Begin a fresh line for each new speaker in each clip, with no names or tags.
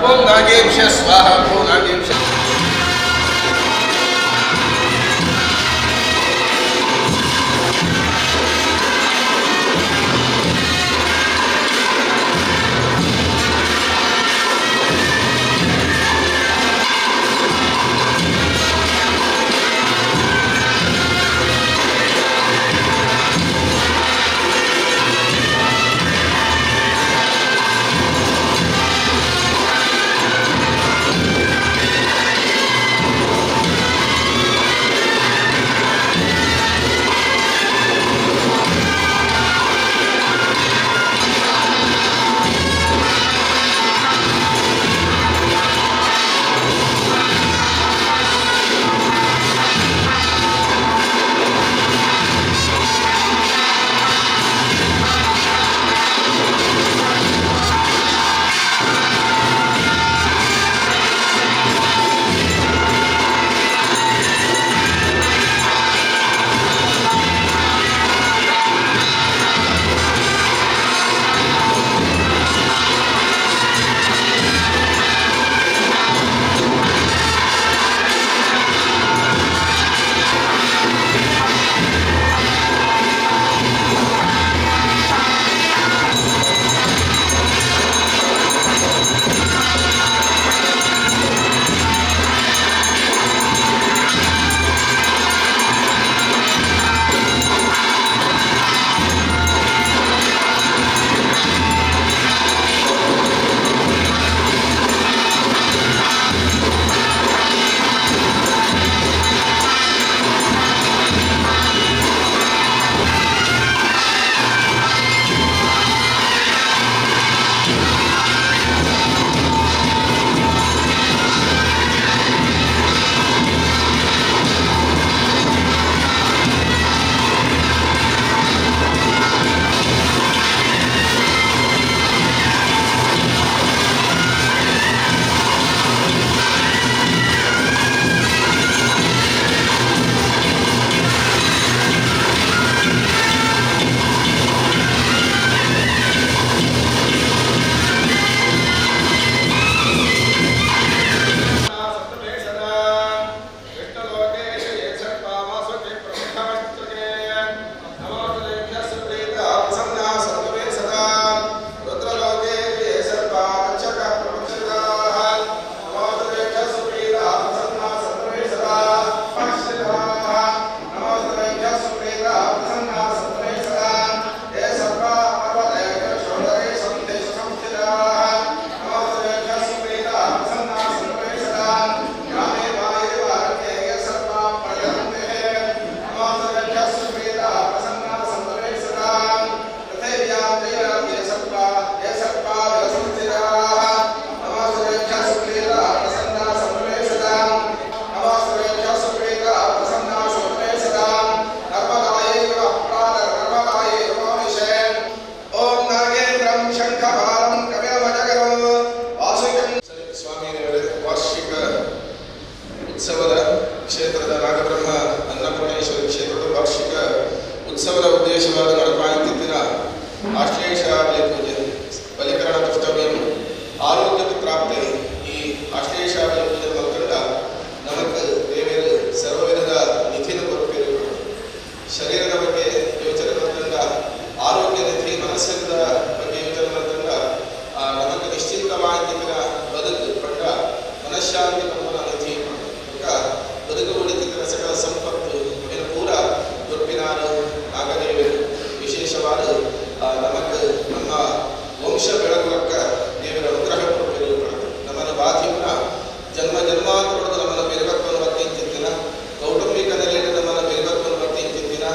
ಓಂ ನಾಗೇಶ ಸ್ವಾಹ ಓಂ ನಾಗೇಶ. ಉತ್ಸವದ ಕ್ಷೇತ್ರದ ನಾಗಬ್ರಹ್ಮ ಅನ್ನಪೂರ್ಣೇಶ್ವರಿ ಕ್ಷೇತ್ರದ ವಾರ್ಷಿಕ ಉತ್ಸವದ ಉದ್ದೇಶವಾದ ನಡಪಾಯುತ್ತಿದ್ದ ಆಶ್ಲೇಷ ಬಲಿ ಪೂಜೆ ಬಲಿಕರಣ ತುಷ್ಟವ್ಯಂ ಆರೋಗ್ಯ ಪ್ರಾಪ್ತಿ. ಈ ಆಶ್ಲೇಷ ಬಲಿ ಪೂಜೆ ಮಕ್ಕಳ ನಮಕ್ ದೇವರು ಸರ್ವವಿಧದ ನಿಧಿನ ಕೊರಪಿರು. ಶರೀರದ ಬಗ್ಗೆ ಯೋಚನೆ ಮಾಡ್ತಂಡ ಆರೋಗ್ಯ ನಿಧಿ, ಮನಸ್ಸಿನ ಬಗ್ಗೆ ಯೋಚನೆ ಮಾಡ್ತಂಡ ನಮಕ್ ನಿಶ್ಚಿಂತವಾಗಿದ್ದ ಬದುಕು ಪಂಡ ಮನಃಶಾಂತಿ ಪಂಪನ ನಿಧಿ. ಬದುಕು ಉಳಿತಿದ್ದ ಸಕಲ ಸಂಪತ್ತು ಇನ್ನು ಪೂರ ದುರ್ಪಿನಾರು ನಾಗದೇವರು. ವಿಶೇಷವಾದ ನಮಕ್ ನಮ್ಮ ವಂಶ ಬೆಳಗುಲಕ್ಕ ದೇವರ ಅನುಗ್ರಹ ಕೊಟ್ಟಿರು. ನಮ್ಮನ್ನು ಬಾಧಿಪುನ ಜನ್ಮ ಜನ್ಮಾಂತರದ್ದು ನಮ್ಮನ್ನು ಬೆರಬೇಕು ಅನ್ನುವ ಇಂತಿದ್ದಿನ ಕೌಟುಂಬಿಕ ನೆಲೆಯಲ್ಲಿ ನಮ್ಮನ್ನು ಬೆರಬೇಕು ಅನ್ನುವ ಇಂತಿದ್ದಿನ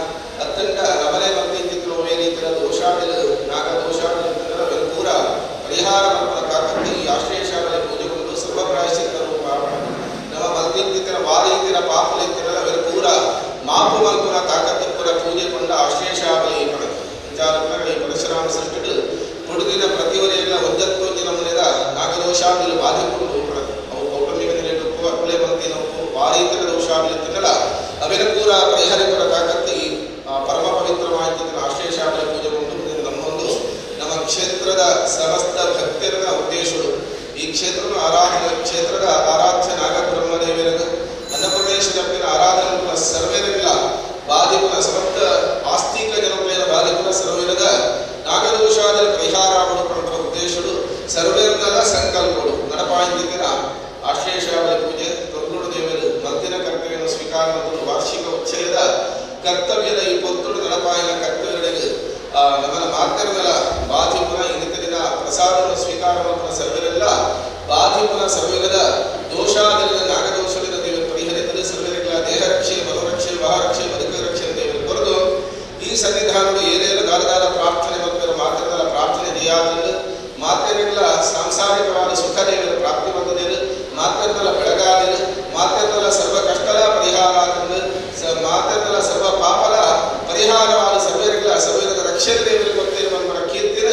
ಪೊರ್ತುಡು ನಡಪಾಯಿನ ಕರ್ತವ್ಯಗಳಿಗೆ ನಮ್ಮನ ಮಾತೆರ್ದಲ ಬಾಧಿಪುನ ಇನ್ನಿತ ದಿನ ಪ್ರಸಾದವನ್ನು ಸ್ವೀಕಾರ ಮಾಡುವ ಸರ್ವರೆಲ್ಲ ಬಾಧಿಪುನ ಸರ್ವರದ ದೋಷಾದಿನ ನಾಗದೋಷದಿಂದ ದೇವರು ಪರಿಹರಿಸಲು ಸರ್ವರಿಗಳ ದೇಹ ರಕ್ಷೆ ಮನೋರಕ್ಷೆ ವಾಹರಕ್ಷೆ ಬದುಕು ರಕ್ಷೆ ದೇವರು ಕೊರದು ಈ ಸನ್ನಿಧಾನವು ಏನೇನು ದಾರದಾರ ಪ್ರಾರ್ಥನೆ ಮತ್ತು ಮಾತೆರ್ದಲ ಪ್ರಾರ್ಥನೆ ಜಯಾತಂದು ಮಾತೆರ್ಗಳ ಸಾಂಸಾರಿಕವಾದ ಸುಖ ದೇವರ ಪ್ರಾಪ್ತಿ ಬಂದದೇನು ಮಾತೆರ್ದಲ ಬೆಳಗಾದೇನು ಮಾತೆರ್ದಲ ಸರ್ವ ಕಷ್ಟದ ಪರಿಹಾರ ಆತಂದು ಮಾತೆರ್ದಲ ಸರ್ವ ಪಾಪದ ಪರಿಹಾರವಾದ ಸರ್ವರಿಗಳ ಸರ್ವರದ ರಕ್ಷಣೆ ದೇವರು ಕೊತ್ತಿರುವ ಕೀರ್ತಿನ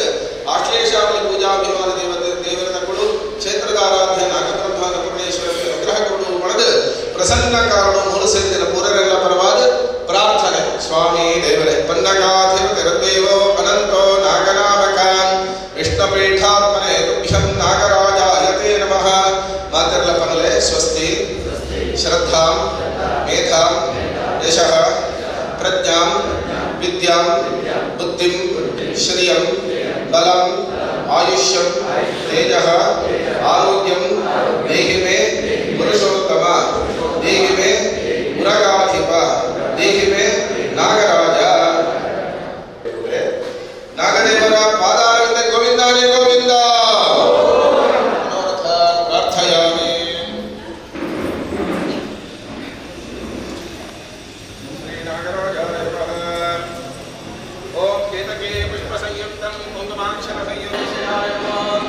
ಆಶ್ಲೇಷಾವಳಿ ಪೂಜಾಭಿಮಾನ ದೇವತೆ ದೇವರ ಕೊಡು ಕ್ಷೇತ್ರದ ಆರಾಧ್ಯ ನಾಗಬ್ರಹ್ಮ ಅನ್ನಪೂರ್ಣೇಶ್ವರ ಅನುಗ್ರಹ ಕೊಡು ಪಡೆದು ಪ್ರಸನ್ನ ಕಾರಣ ಮೂಲ ಸೇರಿದ ಪೂರರೆಲ್ಲ ಪರವಾದ ಪ್ರಾರ್ಥನೆ. ಸ್ವಾಮಿ ದೇವರೇ ಪನ್ನಗಾಧಿಪತಿರ್ದೇವೋ ಅನಂತೋ ನಾಗನಾಮಕಾನ್ ವಿಷ್ಣುಪೀಠಾತ್ಮನೆ ತುಭ್ಯಂ ನಾಗರಾಜಾಯ ತೇ ನಮಃ. ಮಾತೆರ್ಲ ಪನಲೆ ಸ್ವಸ್ತಿ ಶ್ರದ್ಧಾಂ ಮೇಧಾಂ ಯಶಃ ಪ್ರಜ್ಞಾಂ ವಿದ್ಯಾಂ ಬುದ್ಧಿಂ ಶ್ರಿಯಂ ಬಲಂ ಆಯುಷ್ಯಂ ತೇಜಃ ಆರೋಗ್ಯಂ ದೇಹಿ ಮೇ ಪುರುಷೋತ್ತಮ ದೇಹಿ ಮೇ ಉರಗಾಧಿಪ ದೇಹಿ ಮೇ ನಾಗರಾಜ. ನಾಗದೇವರ ಪಾದಾರವಿಂದ ಗೋವಿಂದಾನೇ ಗೋವಿಂದ ಮನೋರಥ ಪ್ರಾರ್ಥಯಾಮಿ. ಶ್ರೀ ನಾಗರಾಜಾಯ ನಮಃ. ಓಂ ಕೇತಕೇ ಪುಷ್ಪ ಸಂಯುಕ್ತಂ ಕುಂಕುಮಾಕ್ಷರ ಸಂಯುಕ್ತಾಯ ನಮಃ.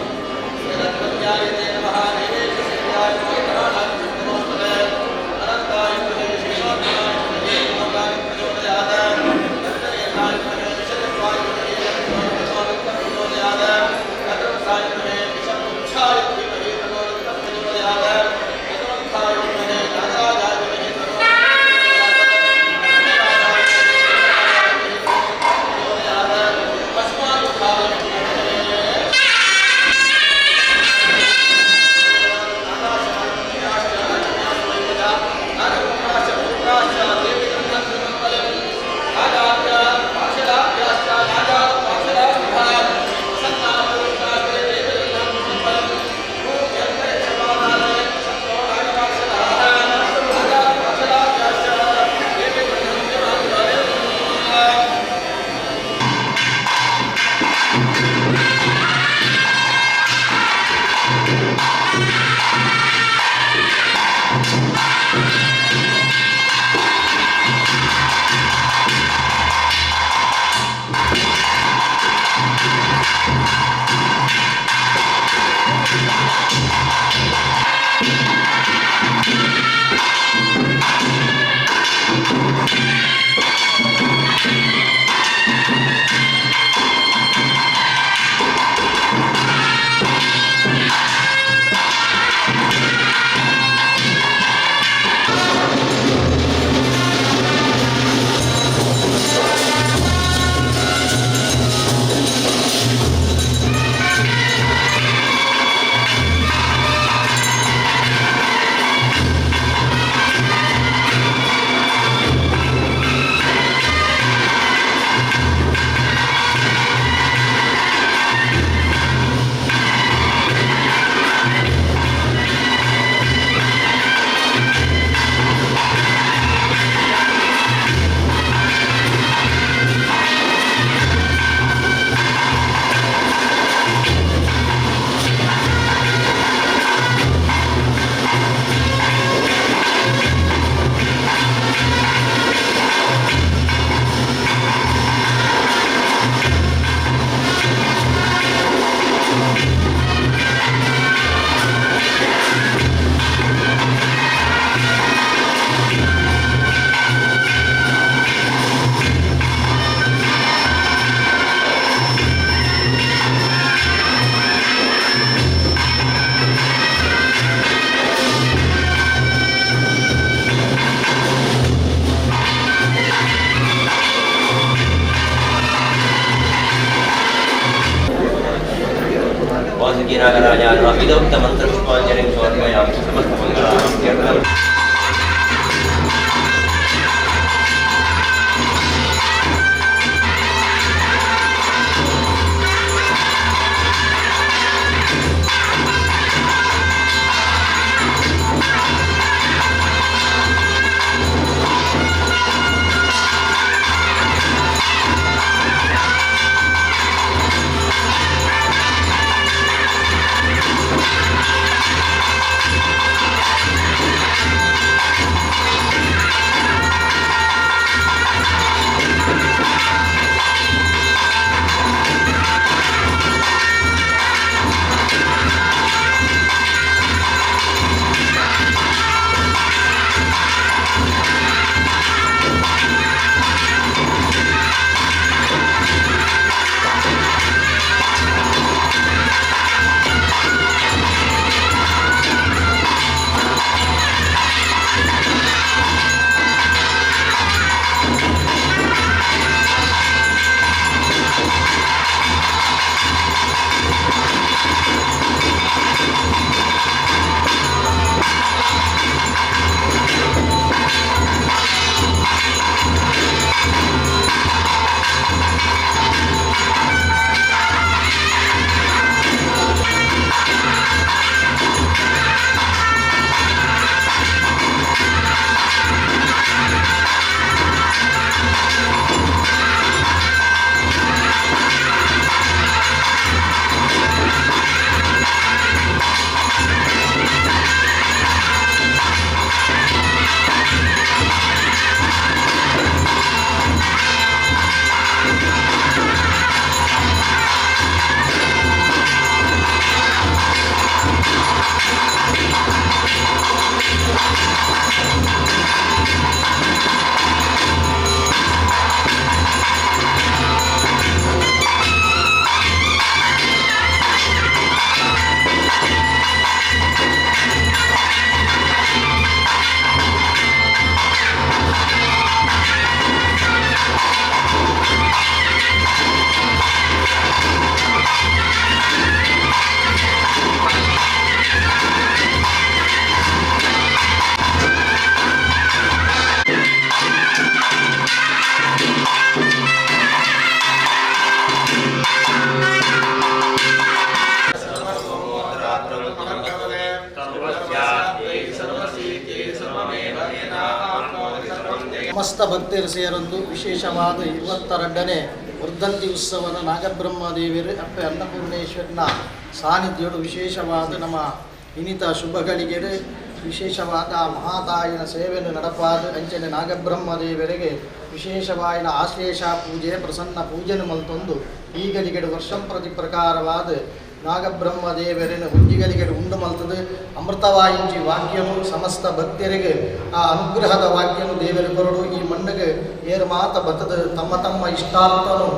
ಶ್ರೀರತ್ನಾಯ ನಮಃ. ನೈವೇದ್ಯ ನಮಃ. ಅನಂತಾಯ
वासुकी नागराजाय नमः. वेदोक्त मंत्रपुष्पांजलिं समर्पयामि. समस्त मंगलार्थं.
ಭಕ್ತರು ಸೇರೊಂದು ವಿಶೇಷವಾದ 22ನೇ ವರ್ಧಂತಿ ಉತ್ಸವದ ನಾಗಬ್ರಹ್ಮ ದೇವಿಯರು ಅಪ್ಪೆ ಅನ್ನಪೂರ್ಣೇಶ್ವರನ ಸಾನ್ನಿಧ್ಯೋಡು ವಿಶೇಷವಾದ ನಮ್ಮ ಇನಿತ ಶುಭಗಳಿಗೆ ವಿಶೇಷವಾದ ಮಹಾತಾಯಿನ ಸೇವೆಯನ್ನು ನಡಪಾದ ಅಂಚನೆ ನಾಗಬ್ರಹ್ಮ ದೇವರಿಗೆ ವಿಶೇಷವಾಯಿನ ಆಶ್ಲೇಷ ಪೂಜೆ ಪ್ರಸನ್ನ ಪೂಜೆನು ಮಲ್ತೊಂದು ಈಗಲಿಗೆಡು ವರ್ಷಂ ಪ್ರತಿ ಪ್ರಕಾರವಾದ ನಾಗಬ್ರಹ್ಮ ದೇವರನ್ನು ಹುಂಜಿಗಲಿಗೆಡು ಉಂಡು ಮಲ್ತದೆ ಅಮೃತವಾಯಿಂಚಿ ವಾಕ್ಯನು ಸಮಸ್ತ ಭಕ್ತರಿಗೆ ಆ ಅನುಗ್ರಹದ ವಾಕ್ಯನು ದೇವರು ಕೊರಡು ಈ ಮಣ್ಣಿಗೆ ಏರು ಮಾತ ಬತ್ತದ ತಮ್ಮ ತಮ್ಮ ಇಷ್ಟಾರ್ಥನು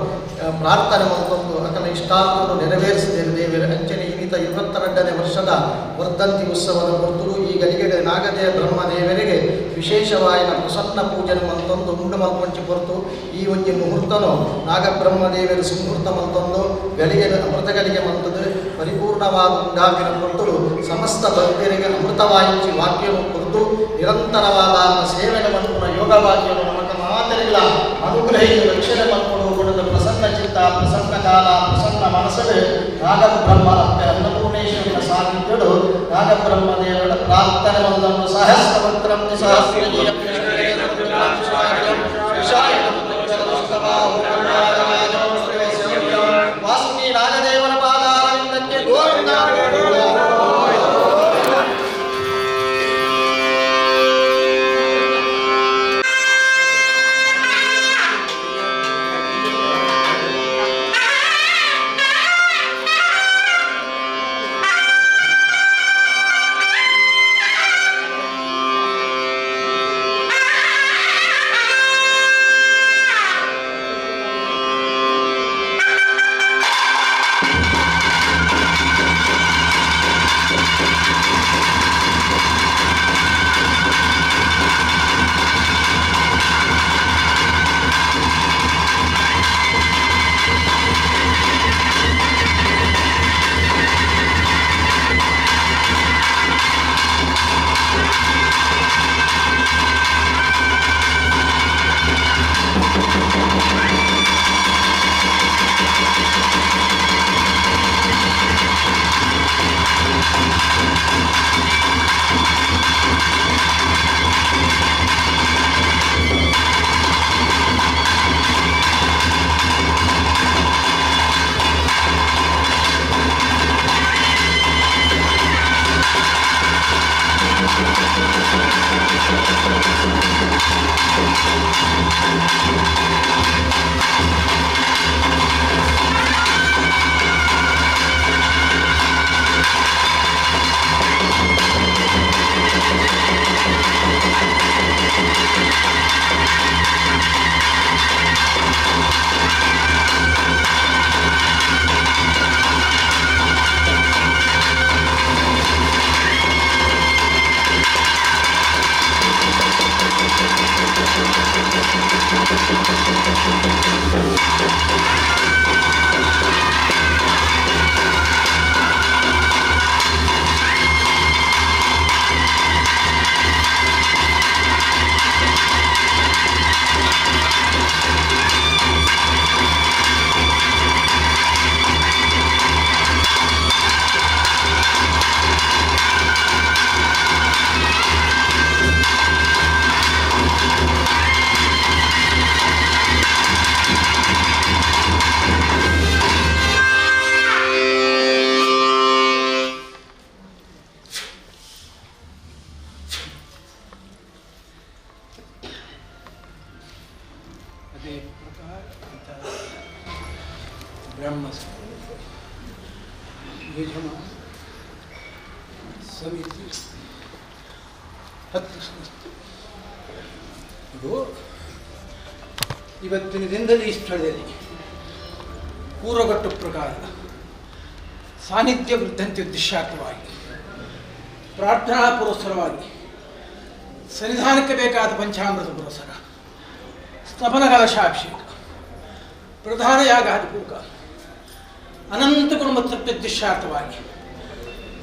ಪ್ರಾರ್ಥನೆ ಮಲ್ತೊಂದು ಅಕಲ ಇಷ್ಟಾರ್ಥನು ನೆರವೇರಿಸಿದರು ದೇವರು ಅಂಚನೆ ಇನ್ನಿತ 22ನೇ ವರ್ಷದ ವರ್ಧಂತಿ ಉತ್ಸವದ ಹೊರತುಡು ಈ ಗಲಿಗೆಡೆ ನಾಗದೇವ ಬ್ರಹ್ಮದೇವರಿಗೆ ವಿಶೇಷವಾಯಿನ ಪ್ರಸನ್ನ ಪೂಜನೆ ಮಲ್ತೊಂದು ಉಂಡು ಮಲ್ಪಂಚಿ ಹೊರತು ಈ ಒಂಜಿ ಮುಹೂರ್ತನು ನಾಗಬ್ರಹ್ಮದೇವರು ಸುಮುಹೂರ್ತ ಮಲ್ತೊಂದು ಗಳಿಗೆ ಅಮೃತಗಳಿಗೆ ಮಲ್ತದೆ ಪರಿಪೂರ್ಣವಾದ ಉಂಡಾಪಿನ ಹೊರತುಡು ಸಮಸ್ತ ಭಕ್ತರಿಗೆ ಅಮೃತವಾಯಿಂಚಿ ವಾಕ್ಯನು ಕೊರತು ನಿರಂತರವಾದ ಸೇವೆನ ಮನ್ಪುನ ಯೋಗ ವಾಕ್ಯನು ನಮಕ ಮಾತರಿಗಳ ಅನುಗ್ರಹಿತ ರಕ್ಷಣೆ ಮನ್ಪುಡು ಕೊಡದ ಪ್ರಸನ್ನ ಚಿತ್ತ ಪ್ರಸನ್ನ ಕಾಲ ಪ್ರಸನ್ನ ಮನಸ್ಸು ನಾಗಬ್ರಹ್ಮ ಅಪ್ಪೆ ಅನ್ನಪೂರ್ಣೇಶ್ವರನ ಸಾನ್ನಿಧ್ಯಡು ನಾಗಬ್ರಹ್ಮ ದೇವರ ಪ್ರಾರ್ಥನೆ ಒಂದನ್ನು ಸಹಸ್ರಮಂತ್ರಂ ವಾಸುಕಿ ನಾಗದೇವರ ಪಾದಾರವಿಂದಕ್ಕೆ ಗೋವಿಂದ.
ಅದೇ ಪ್ರಕಾರ ಬ್ರಹ್ಮ ಯಜಮಾನ ಸಮಿತಿ 10 ಸಂಸ್ಥೆ ಇದು ಇವತ್ತಿನ ದಿನದಲ್ಲಿ ಈ ಸ್ಥಳದಲ್ಲಿ ಪೂರ್ವಗಟ್ಟು ಪ್ರಕಾರ ಸಾನ್ನಿಧ್ಯ ವೃದ್ಧಂತಿ ಉದ್ದೇಶಾರ್ಥವಾಗಿ ಪ್ರಾರ್ಥನಾ ಪುರಸ್ಸರವಾಗಿ ಸನ್ನಿಧಾನಕ್ಕೆ ಬೇಕಾದ ಪಂಚಾಮೃತ ಪುರಸ್ಸರ ಸ್ತಪನ ಕಲಶಾಭಿಷೇಕ ಪ್ರಧಾನ ಯಾಗಾದಿ ಪೂರ್ವಕ ಅನಂತ ಕುಟುಂಬ ತೃಪ್ತಿದ್ದಿಶಾರ್ಥವಾಗಿ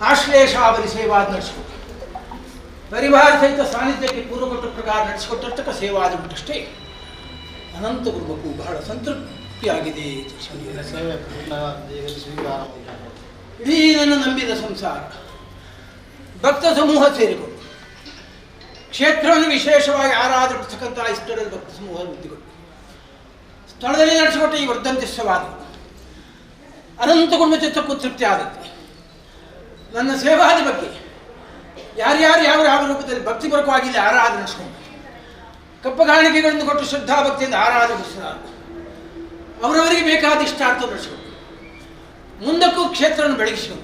ಆಶ್ಲೇಷಾವರಿ ಸೇವಾದ ನಡೆಸಿಕೊಟ್ಟು ಪರಿವಾರ ಸಹಿತ ಸಾನ್ನಿಧ್ಯಕ್ಕೆ ಪೂರ್ವಕೊಟ್ಟ ಪ್ರಕಾರ ನಡೆಸಿಕೊಟ್ಟಿರ್ತಕ್ಕ ಸೇವಾದ ಉಂಟಷ್ಟೇ ಅನಂತ ಕುಟುಂಬಕ್ಕೂ ಬಹಳ ಸಂತೃಪ್ತಿಯಾಗಿದೆ.
ಸೇವೆ ಪೂರ್ಣ ದೇವರು ಸ್ವೀಕಾರ
ಇಡೀ ನನ್ನ ನಂಬಿದ ಸಂಸಾರ ಭಕ್ತ ಸಮೂಹ ಸೇರಿಕೊಂಡು ಕ್ಷೇತ್ರವನ್ನು ವಿಶೇಷವಾಗಿ ಆರಾಧನೆ ಪಡಿಸ್ತಕ್ಕಂಥ ಇಷ್ಟರಲ್ಲಿ ಭಕ್ತ ಸಮೂಹ ವೃದ್ಧಿಗಳು ಸ್ಥಳದಲ್ಲಿ ನಡೆಸಿಕೊಟ್ಟ ಈ ವರ್ಧಂತ್ಯುತ್ಸವಾದ ಅನಂತ ಗುಣಚಿತ್ತಕ್ಕೂ ತೃಪ್ತಿ ಆಗುತ್ತೆ. ನನ್ನ ಸೇವಾದ ಬಗ್ಗೆ ಯಾರ್ಯಾರು ಯಾವ ಯಾವ ರೂಪದಲ್ಲಿ ಭಕ್ತಿಪೂರ್ವಕವಾಗಿ ಆರಾಧನೆ ನಡೆಸ್ಕೊಂಡು ಕಪ್ಪಗಾಣಿಕೆಗಳನ್ನು ಕೊಟ್ಟು ಶ್ರದ್ಧಾಭಕ್ತಿಯಿಂದ ಆರಾಧನೆ ನಡೆಸಿದ ಅವರವರಿಗೆ ಬೇಕಾದ ಇಷ್ಟಾರ್ಥ ನಡೆಸಿಕೊಂಡು ಮುಂದಕ್ಕೂ ಕ್ಷೇತ್ರವನ್ನು ಬೆಳಗಿಸಿಕೊಂಡು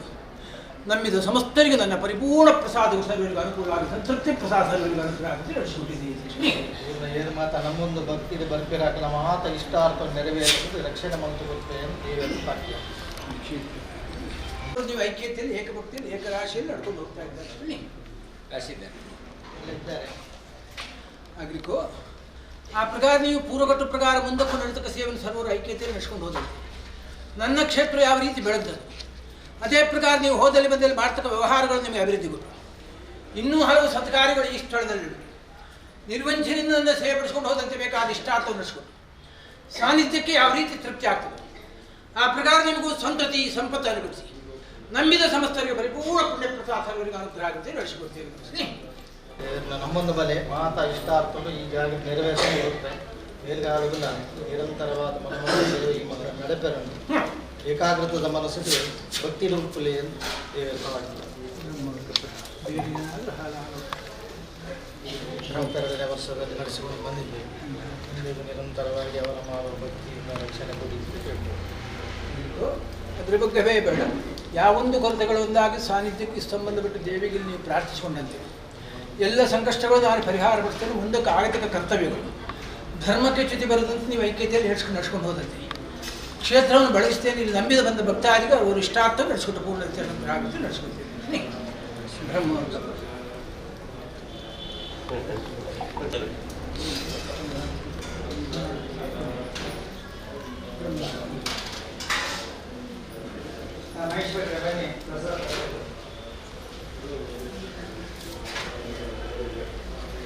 ನಮ್ಮಿದು ಸಮಸ್ತರಿಗೆ ನನ್ನ ಪರಿಪೂರ್ಣ ಪ್ರಸಾದ ಸರ್ವರಿಗೂ ಅನುಕೂಲ ಆಗುತ್ತೆ, ಸಂತೃಪ್ತಿ ಪ್ರಸಾದ ಸರ್ವರಿಗೂ ಅನುಕೂಲ ಆಗುತ್ತೆ ನಡೆಸಿಕೊಟ್ಟಿದ್ದೀವಿ.
ಏನು ಮಾತ ನಮ್ಮೊಂದು ಭಕ್ತಿಗೆ ಬರ್ಪಿರಾಕಲ ಮಾತ ಇಷ್ಟಾರ್ಥ ನೆರವೇರಿಸುವುದು ರಕ್ಷಣೆ ಮಂತು ಕೊಡ್ತೇನೆ ದೇವರ ಭಾಗ್ಯ.
ನೀವು ಐಕ್ಯತೆಯಲ್ಲಿ ಏಕಭಕ್ತಿಯಲ್ಲಿ ಏಕರಾಶಿಯಲ್ಲಿ ನಡ್ಕೊಂಡು ಹೋಗ್ತಾ ಇದ್ದಾರೆ.
ಇದ್ದಾರೆ
ಆಗ್ಲಿಕ್ಕೂ ಆ ಪ್ರಕಾರ ನೀವು ಪೂರ್ವಕಟ್ಟು ಪ್ರಕಾರ ಮುಂದಕ್ಕೂ ನಡೆತಕ್ಕ ಸೇವೆಯನ್ನು ಸರ್ವರು ಐಕ್ಯತೆಯಲ್ಲಿ ನಡೆಸ್ಕೊಂಡು ಹೋದಲ್ಲಿ ನನ್ನ ಕ್ಷೇತ್ರ ಯಾವ ರೀತಿ ಬೆಳೆದದ್ದು ಅದೇ ಪ್ರಕಾರ ನೀವು ಹೋದಲ್ಲಿ ಬಂದಲ್ಲಿ ಮಾಡ್ತಕ್ಕ ವ್ಯವಹಾರಗಳು ನಿಮಗೆ ಅಭಿವೃದ್ಧಿ ಕೊಟ್ಟು ಇನ್ನೂ ಹಲವು ಸತ್ಕಾರ್ಯಗಳು ಈ ಸ್ಥಳದಲ್ಲಿ ನಿರ್ವಂಚನೆಯಿಂದ ನನ್ನ ಸೇವೆ ಪಡಿಸ್ಕೊಂಡು ಹೋದಂತೆ ಬೇಕಾದ ಇಷ್ಟಾರ್ಥವನ್ನು ನಡೆಸ್ಕೊಂಡು ಸಾನ್ನಿಧ್ಯಕ್ಕೆ ಯಾವ ರೀತಿ ತೃಪ್ತಿ ಆಗ್ತದೆ ಆ ಪ್ರಕಾರ ನಿಮಗೂ ಸಂತತಿ ಸಂಪತ್ತು ಅನುಭವಿಸಿ ನಂಬಿದ ಸಮಸ್ತರಿಗೆ ಪರಿಪೂರ್ಣ ಪುಣ್ಯ ಪ್ರಸಾದ ಸರ್ವರಿಗೆ ಅನುಗ್ರಹ ಆಗುತ್ತೆ ನಡೆಸಿಕೊಡ್ತೇವೆ.
ನಮ್ಮೊಂದು ಬಲೆ ಮಾತ ಇಷ್ಟಾರ್ಥಗಳು ಈ ಜಾಗ ನೆರವೇರಿಸಿ ಹೋಗ್ತದೆ. ಮೇಲ್ಗಾಲುಗಳ ನಿರಂತರವಾದ ಮನೋಭಾವ ಸೇವೆ ಈ ಮಗ ನಡೆಪೆರನ್ನು ಏಕಾಗ್ರತದ ಮನಸ್ಸಿಗೆ ಭಕ್ತಿ ರೂಪುಲೆ ಎಂದು ದೇವರ 22ನೇ ವರ್ಷದಲ್ಲಿ ನಡೆಸಿಕೊಂಡು ಬಂದಿದ್ದೇವೆ. ಮುಂದೆಗೂ ನಿರಂತರವಾಗಿ ಅವರ ಮಾಡುವ ಭಕ್ತಿಯಿಂದ ರಕ್ಷಣೆ ಕೊಡಿ ಅಂತ ಕೇಳ್ಬೋದು.
ಅದರ ಬಗ್ಗೆ ಭಯ ಬೇಡ. ಯಾವೊಂದು ಕೊರತೆಗಳು ಒಂದಾಗಿ ಸಾನ್ನಿಧ್ಯಕ್ಕೆ ಸಂಬಂಧಪಟ್ಟ ದೇವಿಗೆ ನೀವು ಪ್ರಾರ್ಥಿಸಿಕೊಂಡಂತೆ ಎಲ್ಲ ಸಂಕಷ್ಟಗಳು ನಾನು ಪರಿಹಾರ ಪಡಿಸ್ತೇನೆ. ಮುಂದಕ್ಕೆ ಆಗತಕ್ಕ ಕರ್ತವ್ಯಗಳು ಧರ್ಮಕ್ಕೆ ಚ್ಯುತಿ ಬರದಂತೆ ನೀವು ಐಕ್ಯತೆಯಲ್ಲಿ ನಡ್ಸ್ಕೊಂಡು ನಡ್ಸ್ಕೊಂಡು ಹೋದಂತೆ ಕ್ಷೇತ್ರವನ್ನು ಬೆಳೆಸ್ತೇನೆ. ಇಲ್ಲಿ ನಂಬಿದ ಬಂದ ಭಕ್ತಾದಿಗೆ ಅವರು ಇಷ್ಟಾರ್ಥ ನಡೆಸ್ಕೊಟ್ಟು ಪೂರ್ಣ ಆಗುತ್ತೆ ನಡೆಸ್ಕೊಡ್ತೇನೆ. ಬ್ರಹ್ಮ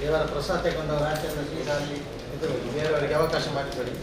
ದೇವರ ಪ್ರಸಾದ ತಗೊಂಡವರು ಆಚರಣೆ ಸೀದಾ ಅಲ್ಲಿ ಇದು ಬೇರೆಯವರಿಗೆ ಅವಕಾಶ ಮಾಡಿಕೊಡಿ.